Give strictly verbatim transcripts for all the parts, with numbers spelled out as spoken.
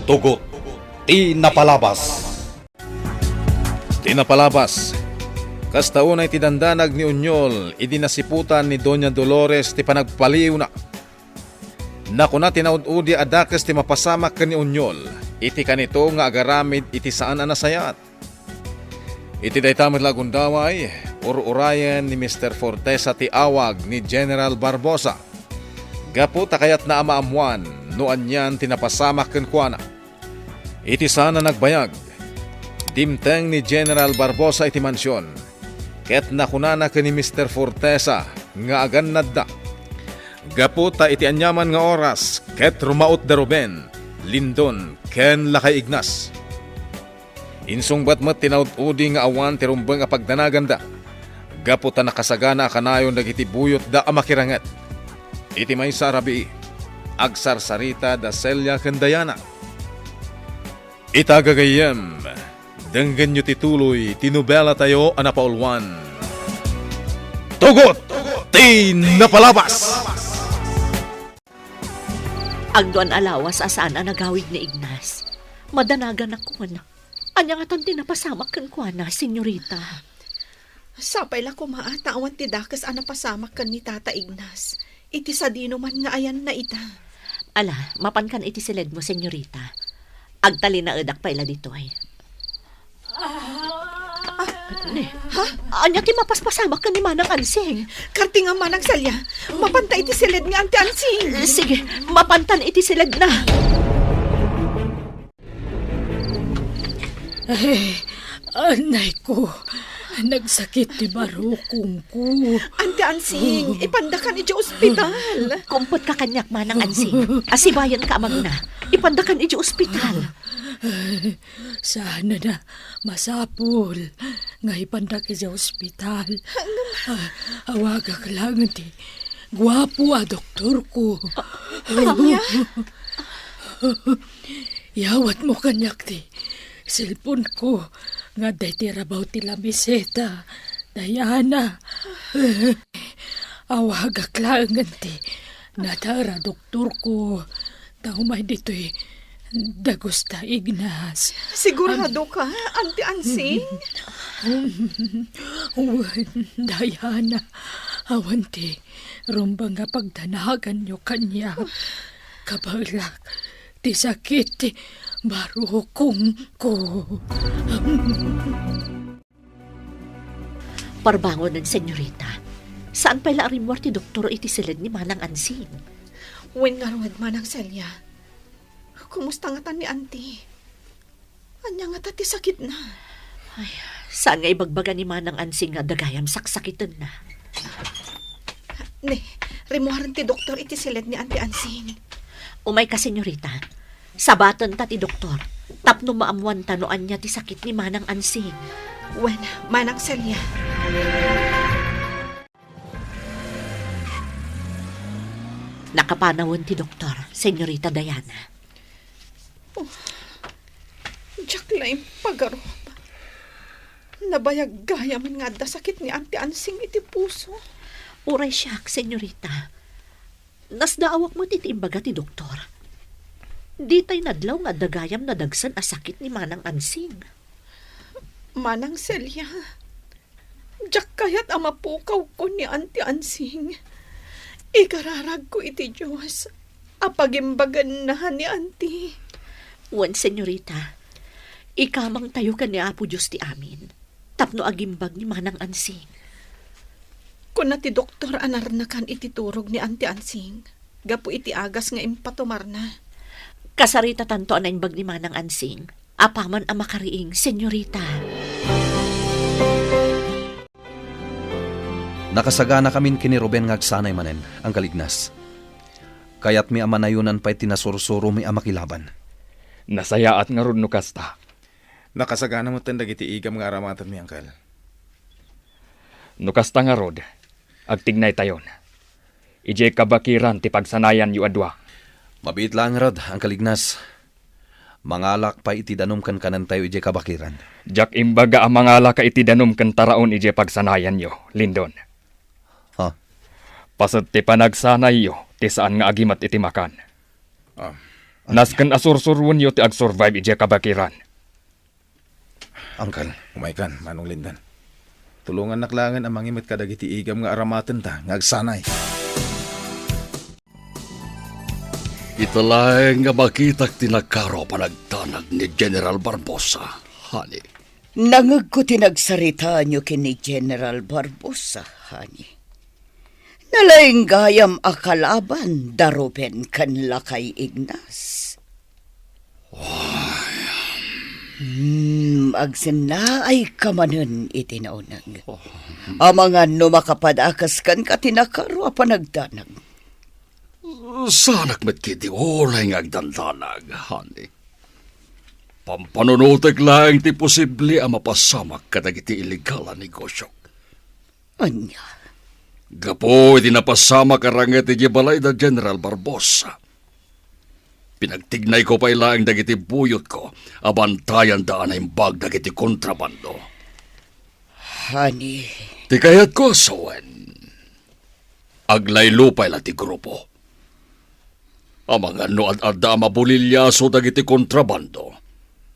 Tugot ti napalabas. Ti napalabas. Kasta unay ti dandanag ni Onyol idi nasiputan ni Doña Dolores ti panagpaliwna. Nakuna ti naud-udi a dakes ti mapasamak ken ni Onyol iti kanito nga agaramid iti saan a nasayaat. Iti dayta met la a gundaway, ur-urayen ni Mister Fortesa ti awag ni General Barbosa. Gapu ta kayatna a maammuan no anian ti napasamak kenkuana. Iti saan a nagbayag, dimteng ni General Barbosa iti mansion, ket nakunana ken ni Mister Fortesa nga agannadda. Gapu ta iti aniaman nga oras, ket rumaut da Ruben, Lindon, ken Lakay Ignas. Insungbat met ti naud-udi nga awan ti rumbeng a pagdanaganda, gapu ta nakasagana a kanayon dagiti buyotda a makiranget. Iti maysa a rabii, agsarsarita da Celia ken Diana. Ita gagayyem, denggenyo ti tuloy ti nobelatayo a napauluan, Tugot ti Napalabas! Agduan a lawas a saan a nagawid ni Ignas. Madanagannakon. Ania ngatan ti napasamak kenkuana, senyorita? Sapay la koma ta awan ti dakes a napasamak ken ni Tata Ignas iti sadino man nga ayanna ita. Ala, mapankan iti siledmo, senyorita. Agtalinaedak pay la ditoy. Ah, ne, ha? Ania ti mapaspasamak ken ni Manang Ansing? Karti nga, Manang Celia, mapanta iti siled ni Auntie Ansing. Sige, mapantan iti siledna. Ay, anay ko, nagsakit ti barukongko. Auntie Ansing, ipandakan idiay ospital. Kumputka kaniak, Manang Ansing. Asibayanka a mangna. Ipandakan idiay ospital. Ay, saan a masapul nga ipandak idiay ospital. Ah, awagak laeng ti guapo a doktorko. Ania? Iyawatmo kaniak ti cellphone ko nga adda iti rabaw ti lamiseta, Diana. Awagak laengen ti nadael a doktorko, ta umay ditoy dagus da Ignas. Sigurado ka, Auntie Ansing? Wen, Diana, awan ti rumbeng a pagdanaganyo kaniak. Kabaelak ti sakit ti barukongko. Parbangonen, senyorita. Saan pay la a rimmuar ti doktor iti siled ni Manang Ansing? Wen ngarud, Manang Celia. Kumusta ngatan ni Auntie? Ania ngata ti sakitna? Ay, saan nga ibagbaga ni Manang Ansing nga adda gayam saksakitenna? Ne, rimmuaren ti doktor iti siled ni Auntie Ansing. Umayka, senyorita. Sabatenta ti doktor tapno maammuanta no ania ti sakit ni Manang Ansing. Wen, Manang Celia. Nakapanawen ti doktor, Senyorita Diana. Oh, diak la impagarup. Nabayag gayamen nga adda sakit ni Auntie Ansing iti puso. Uray siak, senyorita. Nasdaawak met iti imbaga ti doktor. Ditay nadlaw nga adda gayam nadagsen a sakit ni Manang Ansing. Manang Celia, diak kayat a mapukawkon ni Auntie Ansing. Ikararagko iti Dios a pagimbagenna ni Auntie. Wen, senyorita, ikamangtayo ken ni Apo Dios ti amin tapno agimbag ni Manang Ansing. Kuna ti doktor a narnakan iti turog ni Auntie Ansing gapu iti agas nga impatumarna. Kasaritatanto a naimbag ni Manang Ansing apaman a makariing, senyorita. Nakasaganakamin ken ni Ruben nga agsanay manen, Anggal Ignas. Kayatmi a manayonan pay ti nasursuromi a makilaban. Nasayaat ngarud no kasta. Nakasagana metten dagiti igam nga aramatenmi, Angkel. No kasta ngarud, agtignaytayon. Idiay kabakiran ti pagsanayanyo a dua. Mabiit laeng ngarud, Angkel Ignas. Mangalak pay iti danum ken kanentayo idiay kabakiran. Diak imbaga a mangalaka iti danum ken taraon idiay pagsanayanyo, Lindon. Ha? Paset ti panagsanayyo ti saan nga agimat iti makan. Ah, Nasken a sursuroenyo ti agsurvive idiay kabakiran. Angkel, umaykan, Manong Lindan. Tulongannak laengen a mangimet kadagiti igam nga aramatenta nga agsanay. Ita laeng nga makitak ti nakaro a panagdanag ni General Barbosa, honey. Nangegko ti nagsaritaanyo ken ni General Barbosa, honey. Nalaing gayam a kalaban da Ruben ken Lakay Ignas. Hmm, agsennaayka manen iti nauneg. Amangan no makapadakes kenka ti nakaro a panagdanag. Saanak met ketdi unay nga agdandanag, honey. Pampanunotek laeng ti posible a mapasamak kadagiti illegal a negosyok. Ania? Gapu iti napasamak a ranget idiay balay da General Barbosa, pinagtignayko pay laeng dagiti buyotko a bantayanda a naimbag dagiti kontrabando. Honey. Ti kayatko a sawen, aglaylo pay la ti grupo. Amangan no ad-adda a mabulilyaso dagiti kontrabando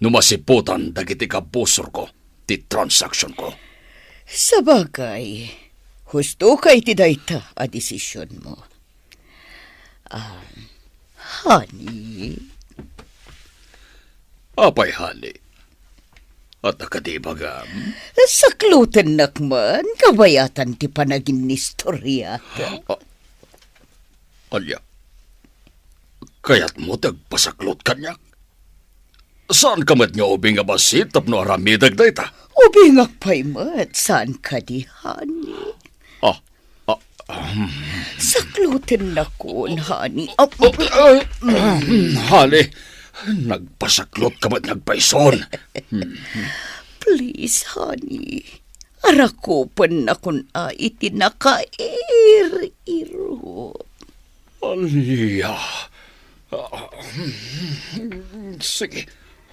no masiputan dagiti kabusorko ti transaksionko. Sabagay, husto ka iti dayta a desisionmo. Ah, honey. Apay, honey? Adda kadi ibagam? Saklotennak man, kabayatan ti panaginnistoriak. Ah, ania? Kayatmo ti agpasaklot kaniak? Saanka met nga ubing a bassit tapno aramidek dayta? Ubingak pay met, saan kadi, honey? Ah, ah, ahem. Saklotennakon, honey. Ah, Oh, ah, ahem, honey, nagpasaklotka met nga agpayson. Please, honey. Arakupennakon a iti nakair-irot. Ania? Ah, sige.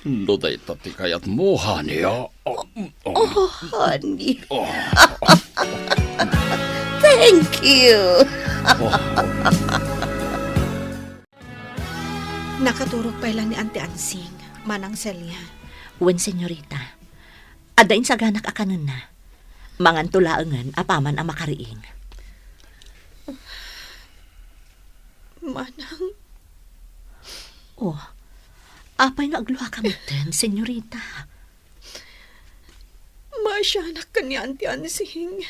No dayta ti kayatmo, honey, ah, ah, ah. Oh, honey. Ah. Thank you. Ah. Nakaturog pay la ni Auntie Ansing, Manang Celia. Wen, senyorita. Adda insaganak a kanenna. Manganto laengen apaman a makariing. Manang. Oh, apay nga agluaka metten, senyorita? Maasianak ken ni Auntie Ansing.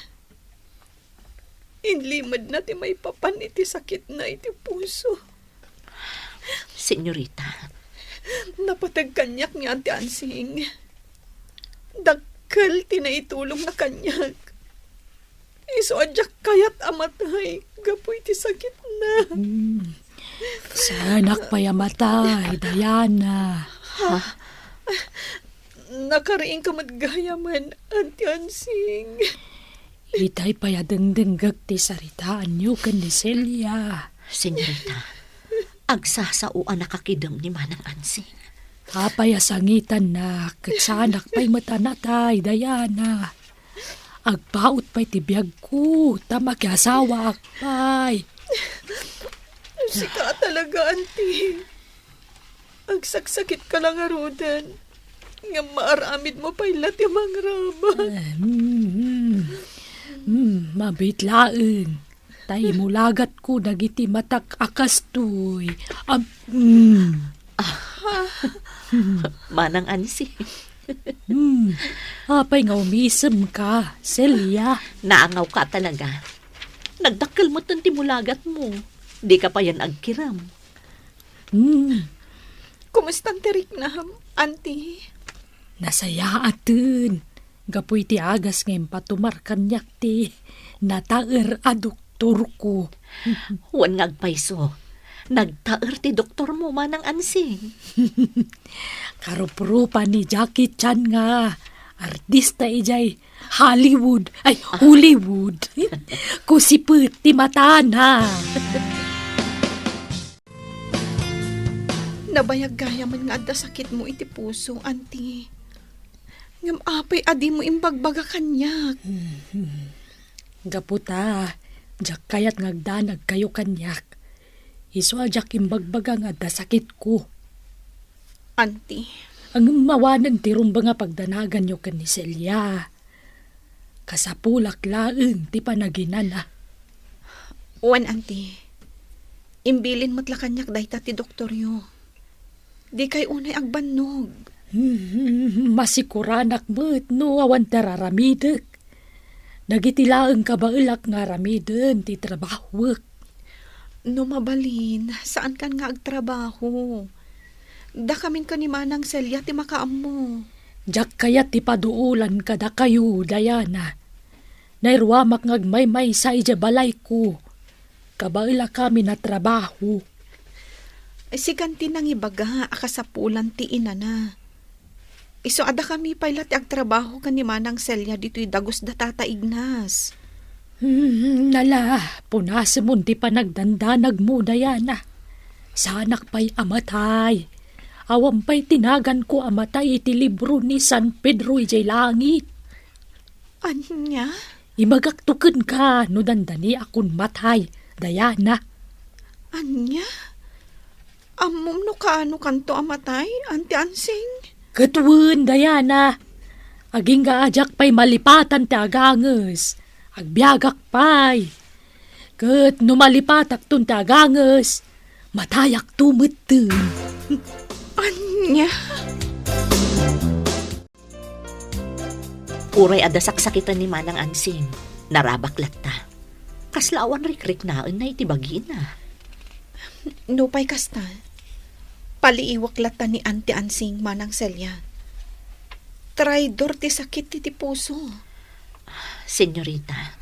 Inlimedna ti maipapan iti sakitna iti puso. Senyorita. Napateg kaniak ni Auntie Ansing. Dakkel ti naitulongna kaniak. Isu a diak kayat a matay gapu iti sakitna. Hmm. Saanak pay a matay, Diana. Ha? Nakariingka met gayamen, Auntie Ansing. Itay pay a dengdenggek ti saritaanyo ken ni Celia. Senyorita, agsasao a nakakidem ni Manang Ansing. Apay a sangitannak, ket saanak pay met a natay, Diana. Agpaut pay ti biagko, ta makiasawaak pay. Sika talaga, Auntie. Agsaksakitka la ngaruden, ngem maaramidmo pay la ti mangrabat. Eh, mm, mm. Mm, mabiit laeng. Ta imulagatko dagiti matak a kastoy. Am-, mm. Manang Ansi. Hmm, apay nga umisemka, Celia? Naangawka talaga. Nagdakkel metten ti mulagatmo. Dika payen agkirem. Hmm. Kumustan ti riknam, Auntie? Nasayaaten. Gapu iti agas nga impatumar kaniak ti nataer a doktorko. Wen nga agpayso, nagtaer ti doktormo, Manang Ansing. Karuprupa ni Jackie Chan nga artista idiay Hollywood. Ay, Hollywood. Kusipet ti matana. Nabayag gayamen nga adda sakitmo iti puso, Auntie. Ngem apay a dimo imbagbaga kaniak? Gapu ta, diak kayat nga agdanagkayo kaniak. Isu a diak imbagbaga nga adda sakitko. Auntie. Ngem awanen ti rumbeng a pagdanaganyo ken ni Celia. Kasapulak laeng ti panaginana. Wen, Auntie. Imbilin met la kaniak dayta ti doktoryo. Dikay unay agbannog. Hmm, masikuranak met no awan ti araramidek. Dagiti laeng kabaelak nga aramiden ti trabahuek. No mabalin, saankan nga agtrabaho. Dakamin ken ni Manang Celia ti makaammo. Diak kayat ti paduolan kadakayo, Diana. Nairuamak nga agmaymaysa idiay balayko. Kabaelakamin a trabaho. Sikan ti nangibaga a kasapulan ti inana. Isu a dakami pay la ti agtrabaho ken ni Manang Celia ditoy dagus da Tata Ignas. Hmm, nala, punasemon ti panagdandanagmo, Diana. Saanak pay a matay. Awan pay ti naganko a matay iti libro ni San Pedro idiay langit. Ania? Ibagakto kenka no dandaniakon matay, Diana. Ania? Ammom no kaano kanto a matay, Auntie Ansing? Ket wen, Diana. Agingga a diak pay malipatan ti aganges. Agbiagak pay. Ket no malipatakton ti aganges, matayakto metten. Ania? Uray adda saksakiten ni Manang Ansing, narabak latta. Kasla awan rikriknaenna iti bagina. Nupay kasta, paliiwak latta ni Auntie Ansing, Manang Celia. Traidor ti sakit iti puso. Senyorita.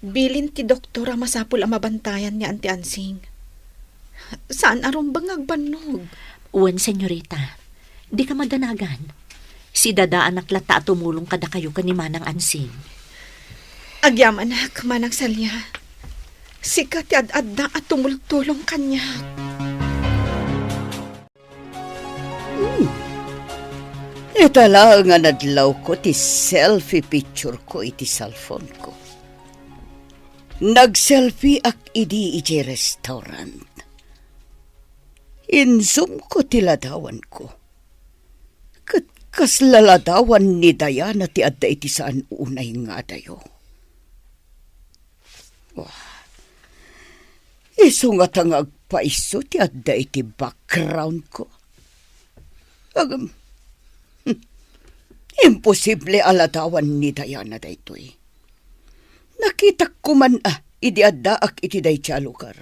Bilin ti doktor a masapul a mabantayan ni Auntie Ansing. Saan a rumbeng nga agbannog. Wen, senyorita. Dika madanagan. Sidadaanak latta a tumulong kadakayo ken ni Manang Ansing. Agyamanak, Manang Celia. Sika ti ad-adda a tumultulong kaniak. Hmm. Ita laeng a nadlawko ti selfie picture ko iti cellphone ko. Nag-selfie ak idi idiay restaurant. Inzoom ko ti ladawan ko. Ket kasla ladawan ni Diana ti adda iti saan unay nga adayo. Wah. Isu ngata nga agpaiso ti adda iti background ko. Agam, hmm, imposible a ladawan ni Diana daytoy. Nakitak koman a idi addaak iti dayta a lugar.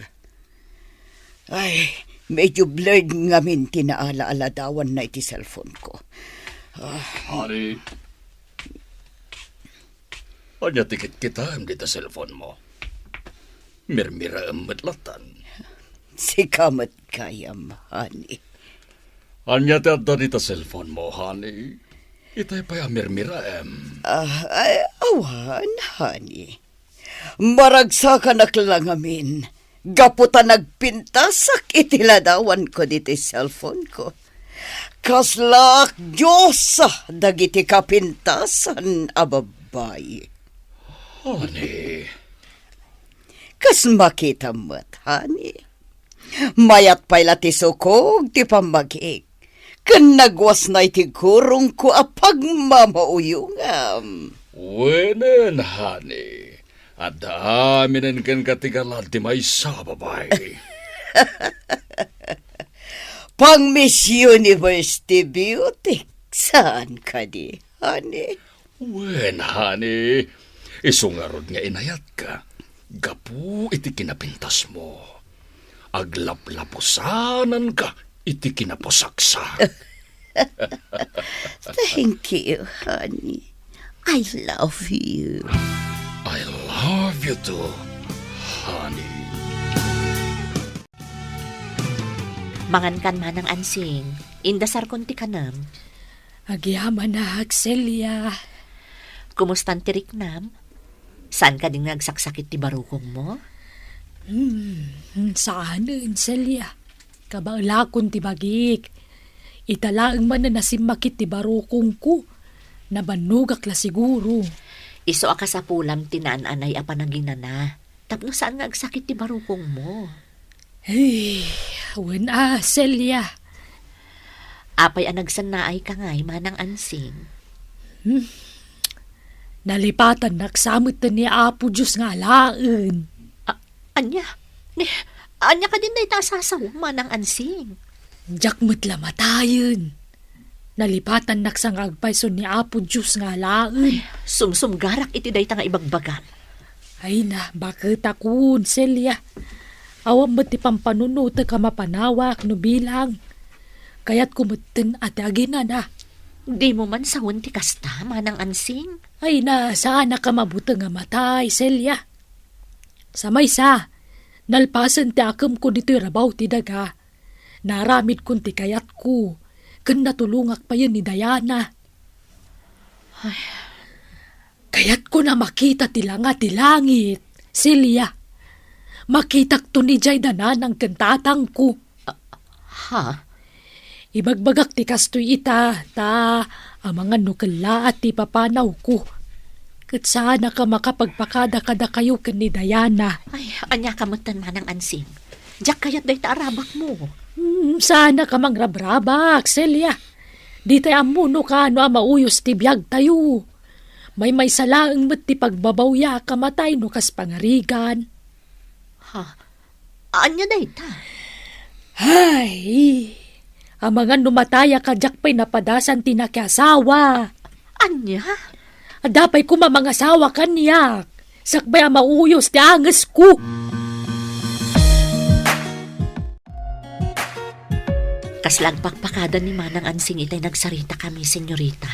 Ay, medyo blurred ngamin ti naala a ladawanna iti cellphone ko. Ah. Honey, ania ti kitkitaem dita cellphone mo? Mirmiraem met latan. Sika met gayam, honey. Ania ti adda dita cellphone mo, honey? Itay pay a mirmiraem. Ah, ay, awan, honey. Maragsakanak la ngamin. Gapu ta nagpintasak iti ladawan ko ditoy cellphone ko. Kaslaak diosa dagiti kapintasan a babbai. Honey. Kas makitam met, honey. Mayat pay la ti sukog ti pammagik. Ken nagwasna iti gurongko a pagmamauyongam. Wenen, honey. Adda aminen kenka ti galad ti maysa a babai. Pang Miss University beauty. Saan kadi, honey? Wen, honey, isu ngarud nga inayatka, gapu iti kinapintasmo. Aglaplapusananka iti kinapusaksak. Thank you, honey. I love you. I love you too, honey. Mangankan, Manang Ansing. Indasarkon ti kanem. Agyamanak, Celia. Kumustan ti riknam? Saan kadin nga agsaksakit ti barukongmo? Hmm, saanen, Celia. Kabaelakon ti bagik. Ita laeng manen a simmakit ti barukongko. Nabannogak la siguro. Isu a kasapulam ti naan-anay a panaginana. Tapno saan nga agsakit ti barukongmo. Hey, wen a, Celia. Apay a nagsannaayka ngay, Manang Ansing? Hmm. Nalipatannak sa met ni Apo Dios nga alaen. A-, ania? Ni, ania kadin dayta a sasawem, Manang Ansing? Diak met la matayen. Nalipatannak sa nga agpayso ni Apo Dios nga alaen. Ay, sumsumgarak iti dayta nga ibagbagam. Ay na, baketakon, Celia. Awan met ti pampanunotek a mapanawak no bilang. Kayatko metten a ti aginana. Dimo man sawen ti kasta, Manang Ansing? Ay na, saanak a mabuteng a matay, Celia. Sa maysa, nalpasen ti akemko ditoy rabaw ti daga. Naaramidkon ti kayatko, ken natulongak payen ni Diana. Ay. Kayatko a makita ti langa ti langit, Celia. Makitakto idiay da nanang ken tatangko. Ah, ha? Ibagbagak ti kastoy ita, ta amangan no kellaat ti papanawko. Ket saanak a makapagpakada kadakayo ken ni Diana. Ay, ania ka metten, Manang Ansing? Diak kayat dayta a rabakmo. Hmm, saanak a mangrabrabak, Celia. Ditay ammo no kaano a mauyos ti biagtayo. Maymaysa laeng met ti pagbabawyak a matay no kas pangarigan. Ha? Ania dayta? Ay, amangan no matayak a diak pay napadasan ti nakiasawa. Ania? Adda pay koma mangasawa kaniak, sakbay a mauyos ti angesko. Kasla agpakpakada ni Manang Ansing itay nagsaritakami, senyorita.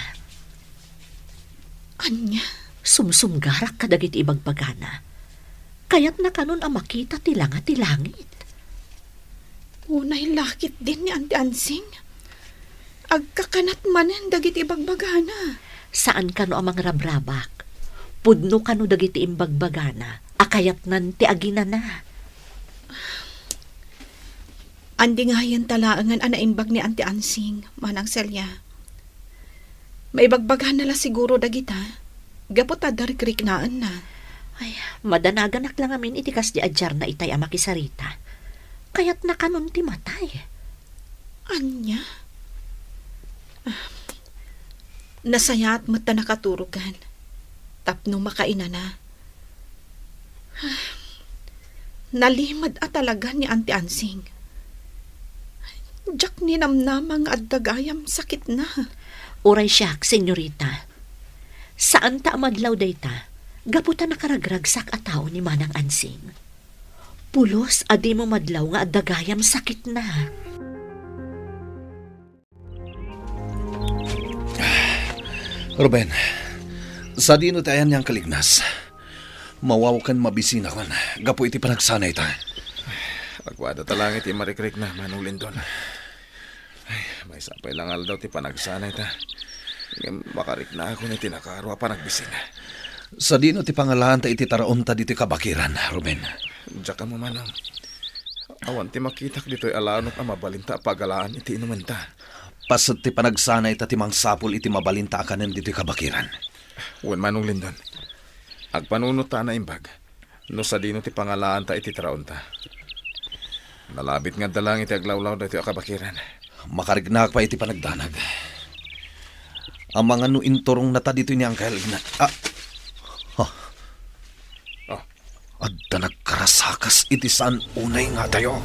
Ania? Sumsumgarak kadagiti ibagbagana. Kayatna kanon a makita ti langa ti langit. Unay la ketdin ni Auntie Ansing. Agkakanat manen dagiti ibagbagana. Saan kano a mangrabrabak. Pudno kano dagiti imbagbagana a kayatnan ti aginana. Andingayenta laengen a naimbag ni Auntie Ansing, Manang Celia. Maibagbagana la siguro dagita, gapu ta adda rikriknaenna. Ay, madanaganak la ngamin iti kasdi a diarna itay a makisarita. Kayatna kanon ti matay. Ania? Ah, nasayaat met ta nakaturogan tapno makainana. Nalimed a talaga ni Auntie Ansing. Diak ninamnama nga adda gayam sakitna. Uray siak, senyorita. Saanta a madlaw dayta, gapu ta nakaragragsak a tao ni Manang Ansing. Pulos a dimo madlaw nga adda gayam sakitna. Ruben, sadino ti ayan nga agkalignas? Mawaw ken mabisinakon gapu iti panagsanayta. Aguada ta laeng iti marikrikna, Manong Lindon. Ay, maysa pay la nga aldaw ti panagsanayta. Ngem makariknakon iti nakaro a panagbisin. Sadino ti pangalaanta iti taraonta ditoy kabakiran, Ruben? Diak ammo, Manong. Awan ti makitak ditoy a lanok a mabalinta a pagalaan iti inumenta. Paset ti panagsanayta ti mangsapul iti mabalinta a kanen ditoy kabakiran. Wen, Manong Lindon. Agpanunot ta a naimbag no sadino ti pangalaanta iti taraonta. Nalabit nga adda laeng iti aglawlaw daytoy a kabakiran. Makariknak pay iti panagdanag. Amangan no inturongna ta ditoy ni Angkel Igna-, ah. Ha. Oh. Adda nagkarasakas iti saan unay nga adayo.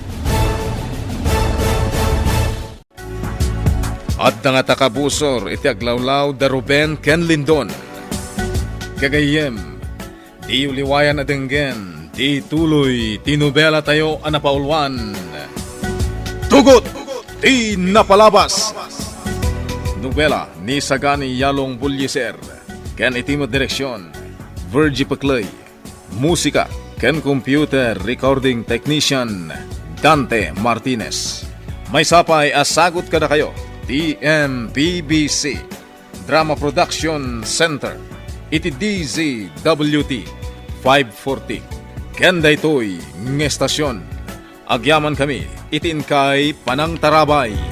Adda ngata kabusor iti aglawlaw da Ruben ken Lindon. Gagayyem, diyo liwayan a denggen ti tuloy ti nobelatayo a napauluan, Tugot ti Napalabas. Nobela ni Sagani Yalong Bullieser ken iti met direksion, Virgie Peclay. Musika ken computer recording technician, Dante Martinez. Maysa pay a sagut kadakayo ti M P B C Drama Production Center iti D Z W T five forty ken daytoy nga estasion. Agyamankami iti inkay panangtarabay.